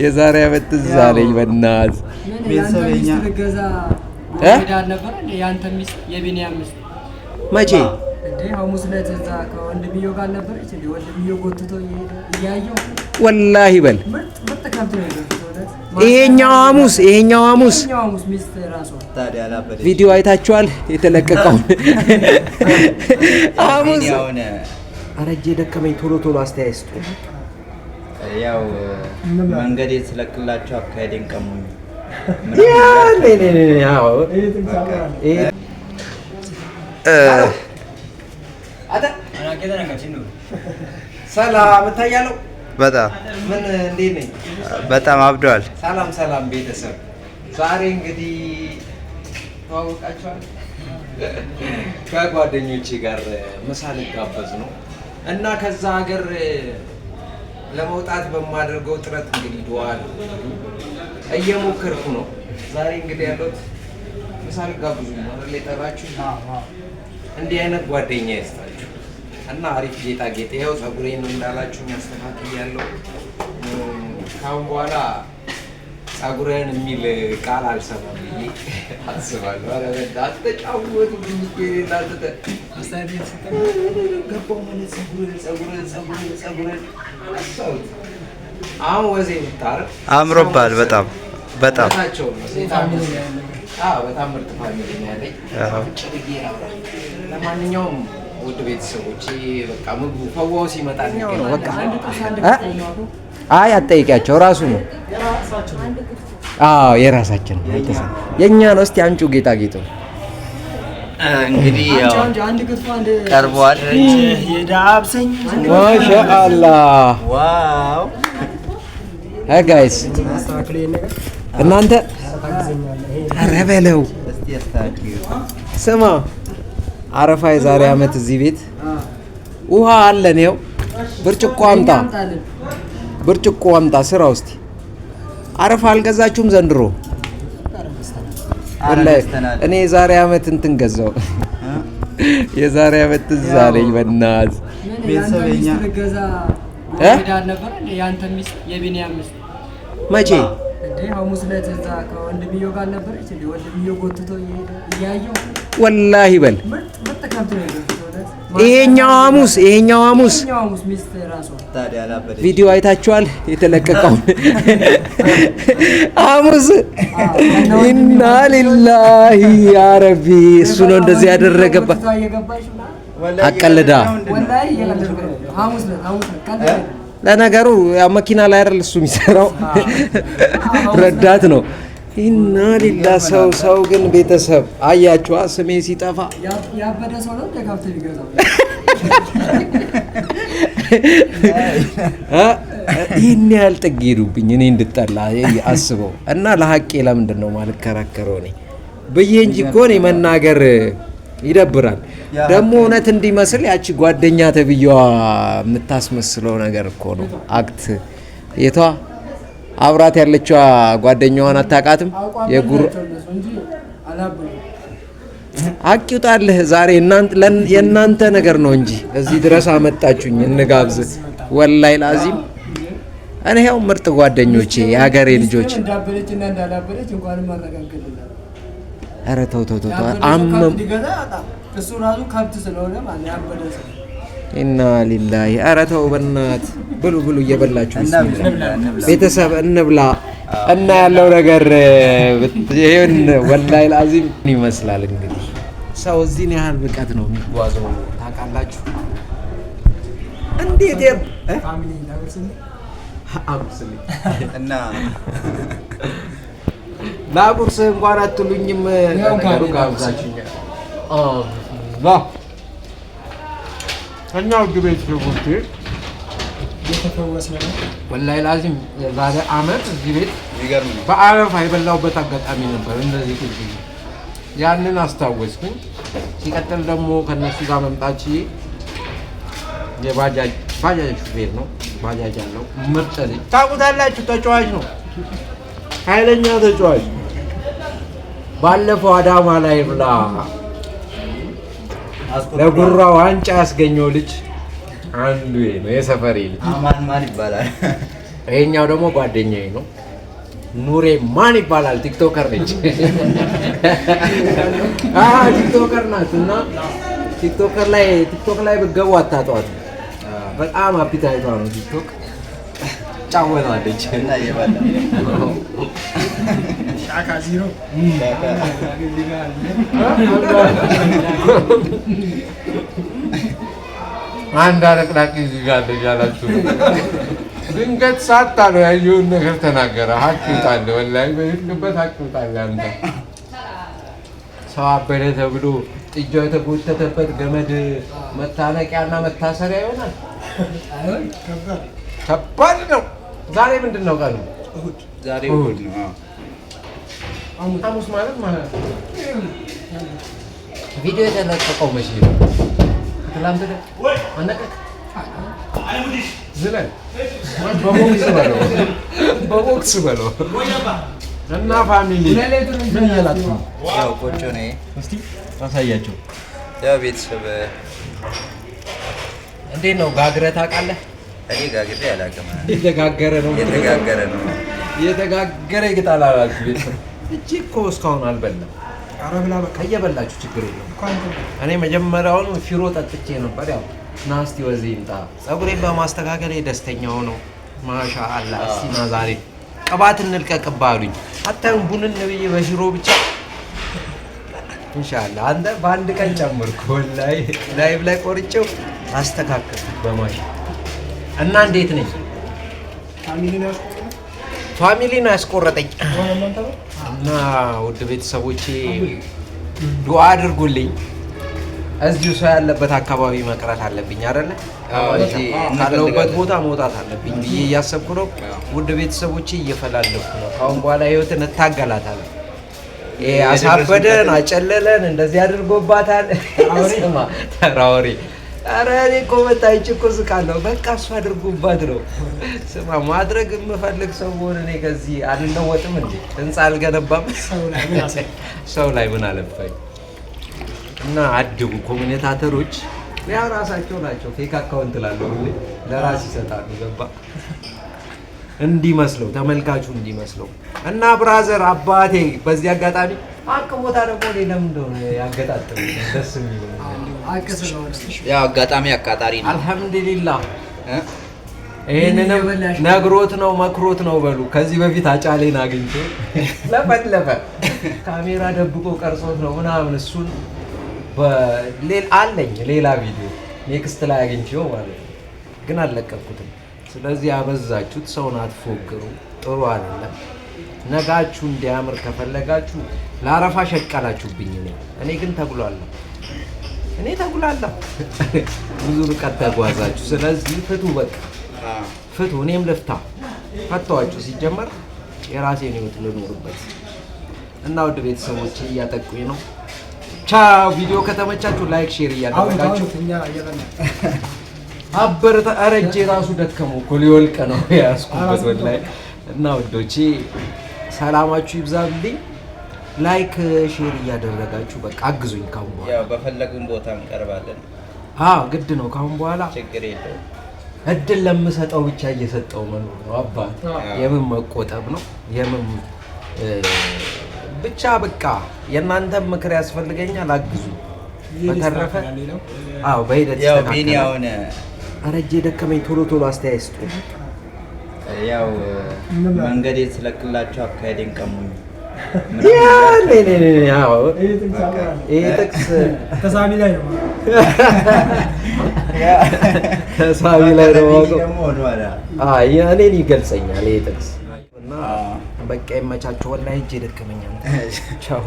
የዛሬ ዓመት ትዝ አለኝ። በእናትህ። ቤተሰብ የኛ ገዛ እ? ነበረ እንዴ? የአንተ ሚስት፣ የቢኒያም ሚስት። መቼ? እንዴ፣ ሐሙስ ዕለት እዛ ከወንድምየው ጋር ነበረች እንዴ? ወንድምየው ጎትቶ እየሄደ እያየው። ወላሂ በል። ምርጥ ምርጥ ከብት ነው የገዙት። እውነት። ይሄኛው ሐሙስ፣ ይሄኛው ሐሙስ? ይሄኛው ሐሙስ ሚስት ራሷ። ታዲያ አላበደች። ቪዲዮ አይታችኋል? የተለቀቀውን ሐሙስ። ያውን ኧረ እጄ ደከመኝ። ቶሎ ቶሎ አስተያየት ስጡ። ያው መንገድ ስለቅላቸው አካሄዴን ቀሙኝ። ያ ኔ ኔ ኔ አዎ። ይሄ ሰላም እታያለሁ። በጣም። ምን፣ እንዴት ነኝ? በጣም አብደዋል። ሰላም ሰላም ቤተሰብ፣ ዛሬ እንግዲህ ተዋወቃችኋል። ከጓደኞቼ ጋር ምሳ ልጋበዝ ነው እና ከዛ ሀገር ለመውጣት በማደርገው ጥረት እንግዲህ ዱዓ እየሞከርኩ ነው። ዛሬ እንግዲህ ያለሁት ምሳ ልጋብዙ ነው አይደል የጠራችሁ? እንዲህ አይነት ጓደኛ ይስጣችሁ እና አሪፍ ጌጣጌጥ ይኸው ፀጉሬን እንዳላችሁኝ አስተካክያለሁ። ከአሁን በኋላ ፀጉርህን የሚል ቃል አልሰማም ብዬ አስባለሁ። ኧረ በእናትህ አትተጫወቱብኝ እኮ የሌለ ገባሁ ማለት ፀጉርህን ፀጉርህን ፀጉርህን ፀጉርህን አነሳሁት። አሁን ወዜ ብታረግ አምሮባል። በጣም በጣም። እውነታቸውን ነው። ሴት አዎ፣ በጣም ምርጥ family ነው ያለኝ። ቁጭ ብዬ ላውራ። ለማንኛውም ውድ ቤተሰቦቼ በቃ ምግቡ ፈዋው ሲመጣ እንገናኝ። በቃ እ? አይ አትጠይቂያቸው፣ ራሱ ነው። አዎ የራሳችን ነው። የእኛ ነው። እስቲ አምጪው ጌጣጌጡ። እንግዲህ ያው አንድ ክትፎ አንድ ቀርቧል። ማሻአላህ። Wow. Guys እናንተ ኧረ በለው። እስቲ ያስተካክሉ። ስማ፣ አረፋ የዛሬ ዓመት እዚህ ቤት ውሃ አለን። ይኸው ብርጭቆ አምጣ፣ ብርጭቆ አምጣ። ስራ ውስጥ አረፋ አልገዛችሁም ዘንድሮ? ኧረ ወላሂ ገዝተናል። እኔ የዛሬ ዓመት እንትን ገዛው። የዛሬ ዓመት ትዝ አለኝ። በእናትህ። ቤተሰብ የኛ ገዛ እ? ሄዳ ነበረ እንዴ? የአንተ ሚስት፣ የቢኒያም ሚስት። መቼ? እንዴ፣ ሐሙስ ዕለት እዛ ከወንድምየው ጋር ነበረች እንዴ? ወንድምየው ጎትቶ እየሄደ እያየው። ወላሂ በል። ምርጥ ምርጥ ከብት ነው የገዙት። እውነት። ይሄኛው ሐሙስ፣ ይሄኛው ሐሙስ? ይሄኛው ሐሙስ ሚስት ራሷ። ታዲያ አላበደች። ቪዲዮ አይታችኋል? የተለቀቀውን ሐሙስ። ኢና ሊላሂ ያ ረቢ። እሱ ነው እንደዚህ ያደረገባት። ጎትታ እየገባች ምናምን። አቀልዳ። ወላሂ እየቀለድኩ ነው። ሐሙስ ዕለት፣ ሐሙስ ዕለት ቀልድ አይደለም። ለነገሩ ያው መኪና ላይ አይደል እሱ የሚሰራው፣ ረዳት ነው። ኢና ሊላ። ሰው ሰው ግን ቤተሰብ አያችኋ፣ ስሜ ሲጠፋ። ያበደ ሰው ነው እንደ ከብት የሚገዛው። እ? ይህን ያህል ጥግ ሄዱብኝ እኔ እንድጠላ አስበው እና ለሀቄ ለምንድን ነው ማልከራከረው እኔ ብዬ እንጂ እኮ እኔ መናገር ይደብራል። ደግሞ እውነት እንዲመስል ያቺ ጓደኛ ተብዬዋ የምታስመስለው ነገር እኮ ነው። Act የቷ አብራት ያለችዋ ጓደኛዋን አታውቃትም? የጉር አውቋቸው እነሱ እንጂ አላበዱም። ሀቅ ይውጣልህ። ዛሬ የእናንተ ነገር ነው እንጂ እዚህ ድረስ አመጣችሁኝ። እንጋብዝ። ወላይ ላዚም እኔ ያው ምርጥ ጓደኞቼ የሀገሬ ልጆች። እንዳበደች እና እንዳላበደች እንኳንም አረጋግጥልናል። ኧረ ተው ተው ተው ተው። ያበደ ሰው አመም ከብት ሊገዛ ያጣ። እሱ ራሱ ከብት ስለሆነ ማለት ያበደ ሰው። ኢና ሊላሂ። ኧረ ተው በእናትህ፣ ብሉ ብሉ እየበላችሁ። ቢስሚላህ። ቤተሰብ እንብላ እና ያለው ነገር ይሄን ወላሂ ላዚም ይመስላል። እንግዲህ ሰው እዚህን ያህል ርቀት ነው የሚጓዘው ታውቃላችሁ። እንዴት እ? Family ላጉርስልህ? አጉርስልኝ። እና ላጉርስህ እንኳን አትሉኝም። ያው እንኳን ለነገሩ ጋብዛችሁኛል። አላህ እኛ ውድ ቤተሰቦቼ እየተፈወስን ነው። ወላሂ ላዚም የዛሬ አመት እዚህ ቤት የሚገርም ነው። በአረፋ የበላሁበት አጋጣሚ ነበር። እንደዚህ ቁጭ ብዬ ያንን አስታወስኩኝ። ሲቀጥል ደግሞ ከነሱ ጋር መምጣት ችዬ የባጃጅ ባጃጅ ሹፌር ነው፣ ባጃጅ ያለው ምርጥ ልጅ ታውቁታላችሁ። ተጫዋች ነው፣ ኃይለኛ ተጫዋች። ባለፈው አዳማ ላይ ብላ ለጉራ ዋንጫ ያስገኘው ልጅ አንዱ ይሄ ነው፣ የሰፈሬ ልጅ። አማን ማን ይባላል? ይሄኛው ደግሞ ጓደኛዬ ነው፣ ኑሬ ማን ይባላል። TikToker ነች። TikToker ናት እና ቲክቶክ ላይ ብትገቡ አታጧት። በጣም appetite ቷ ነው ቲክቶክ ጫወታለች። እና እየበላ ሻካ ዚሮ። አንድ አለቅላቂ እዚህ ጋር አለ እያላችሁ ነው። ድንገት ሳታ ነው ያየውን ነገር ተናገረ። ሀቅ ይውጣልህ፣ ወላሂ በሄድክበት ሀቅ ይውጣልህ። አንተ ሰው አበደ ተብሎ ጥጃው የተጎተተበት ገመድ መታነቂያና መታሰሪያ ይሆናል። አይሆን። ከባድ ነው። ዛሬ ምንድን ነው ቀኑ? ዛሬ እሑድ ነው። አዎ። ሐሙስ ማለት ነው። ቪዲዮ የተለቀቀው መቼ ነው? ትላንት ወዲያ? አነቀቅ ዝለል በቦክስ በለው፣ በቦክስ በለው። እና family ምን እያላችሁ ነው? ያው ቆጮ ነው ይሄ። እስቲ አሳያቸው። ያው ቤተሰብ እንዴት ነው ጋግረህ ታውቃለህ? እኔ ጋግሬ አላውቅም። የተጋገረ ነው። የተጋገረ ነው። የተጋገረ ይግጣል አላችሁ ቤተሰብ። እቺ እኮ እስካሁን አልበላም። ኧረ ብላ በቃ። እየበላችሁ ችግር የለውም። እንኳን እኔ መጀመሪያውኑ ፊሮ ጠጥቼ ነበር። ያው ናስቲ ወዚህ ይምጣ። ጸጉሬን በማስተካከል ደስተኛ ሆኖ ማሻ አላህ። እስቲ ና ዛሬ ቅባት እንልቀቅባ አሉኝ። አታዩም? ቡንን ብዬ በሽሮ ብቻ ኢንሻአላህ። አንተ በአንድ ቀን ጨምርኩ። ወላሂ ላይቭ ላይ ቆርጬው አስተካከልኩት በማሽን። እና እንዴት ነኝ? Family ነው ያስቆረጠው? Family ነው ያስቆረጠኝ። እናንተ ነው? እና ውድ ቤተሰቦቼ ዱዓ አድርጉልኝ። እዚሁ ሰው ያለበት አካባቢ መቅረት አለብኝ አይደለ? አዎ፣ እዚህ ካለሁበት እንፈልጋለን። ቦታ መውጣት አለብኝ ብዬ እያሰብኩ ነው። ውድ ቤተሰቦቼ እየፈላለኩ ነው። ከአሁን በኋላ ህይወትን እታገላታለሁ። ይሄ አሳበደን፣ አጨለለን፣ እንደዚህ አድርጎባታል። ስማ ተራ ወሬ። ኧረ እኔ እኮ መጣች እኮ ስቃለሁ። በቃ እሱ አድርጎባት ነው። ስማ ማድረግ የምፈልግ ሰው ብሆን እኔ ከዚህ አልለወጥም እንዴ? ህንፃ አልገነባም? ሰው ላይ ምን አሰ- ሰው ላይ ምን አለፋኝ። እና አድጉ commentator ኦች ያው ራሳቸው ናቸው። Fake account ላለው ሁሌ ለራስ ይሰጣሉ። ገባ እንዲመስለው ተመልካቹ እንዲመስለው። እና brother አባቴ በዚህ አጋጣሚ ሀቅ ቦታ ደግሞ እኔ ለምን እንደሆነ ያገጣጥም ደስ የሚለው ሀቅ ስለሆነ። ያው አጋጣሚ አቃጣሪ ነው። አልሐምዱሊላህ። እ? ይህንንም እየበላሽ ነው። ነግሮት ነው መክሮት ነው በሉ። ከዚህ በፊት አጫሌን አግኝቶ ለፈለፈ ካሜራ ደብቆ ቀርጾት ነው ምናምን። እሱን አለኝ ሌላ ቪዲዮ next ላይ አግኝቼው ማለት ነው፣ ግን አልለቀኩትም። ስለዚህ ያበዛችሁት ሰውን አትፎግሩ፣ ጥሩ አይደለም። ነጋችሁ እንዲያምር ከፈለጋችሁ ለአረፋ ሸቀላችሁብኝ። እኔ ግን ተጉላለሁ፣ እኔ ተጉላለሁ። ብዙ ርቀት ተጓዛችሁ። ስለዚህ ፍቱ፣ በቃ ፍቱ። እኔም ልፍታ፣ ፈታዋችሁ። ሲጀመር የራሴን ህይወት ልኖርበት እና ውድ ቤተሰቦች እያጠቁኝ ነው። ቻው። ቪዲዮ ከተመቻችሁ like፣ share አሁን እያደረጋችሁ አሁን እኛ እየበላን አበረታ። ኧረ እጄ ራሱ ደከመው እኮ ሊወልቅ ነው የያዝኩበት ወላሂ። እና ውዶቼ ሰላማችሁ ይብዛልኝ። Like share እያደረጋችሁ በቃ አግዙኝ። ካሁን በኋላ ያው በፈለጉን ቦታ እንቀርባለን። አዎ ግድ ነው። ካሁን በኋላ ችግር የለውም። እድል ለምሰጠው ብቻ እየሰጠው መኖር ነው አባት። የምን መቆጠብ ነው የምን ብቻ በቃ የእናንተም ምክር ያስፈልገኛል። አግዙኝ። በተረፈ ሌላው አዎ በሂደት ያው ቢኒ ይስተካከላል። አሁን ኧረ እጄ ደከመኝ። ቶሎ ቶሎ አስተያየት ስጡ። ያው መንገዴን ስለቅላቸው አካሄዴን ቀሙኝ። ያ ኔ ኔ ኔ ኔ፣ አዎ ይሄ ጥቅስ አብራለሁ። ይሄ ጥቅስ ተሳቢ ላይ ነው። ተሳቢ ላይ ነው ቢኒ የማውቀው። ደግሞ ወደኋላ አይ እኔን ይገልጸኛል ይሄ ጥቅስ እና በቃ ይመቻችሁ። ወላሂ እጄ ደከመኝ። ቻው።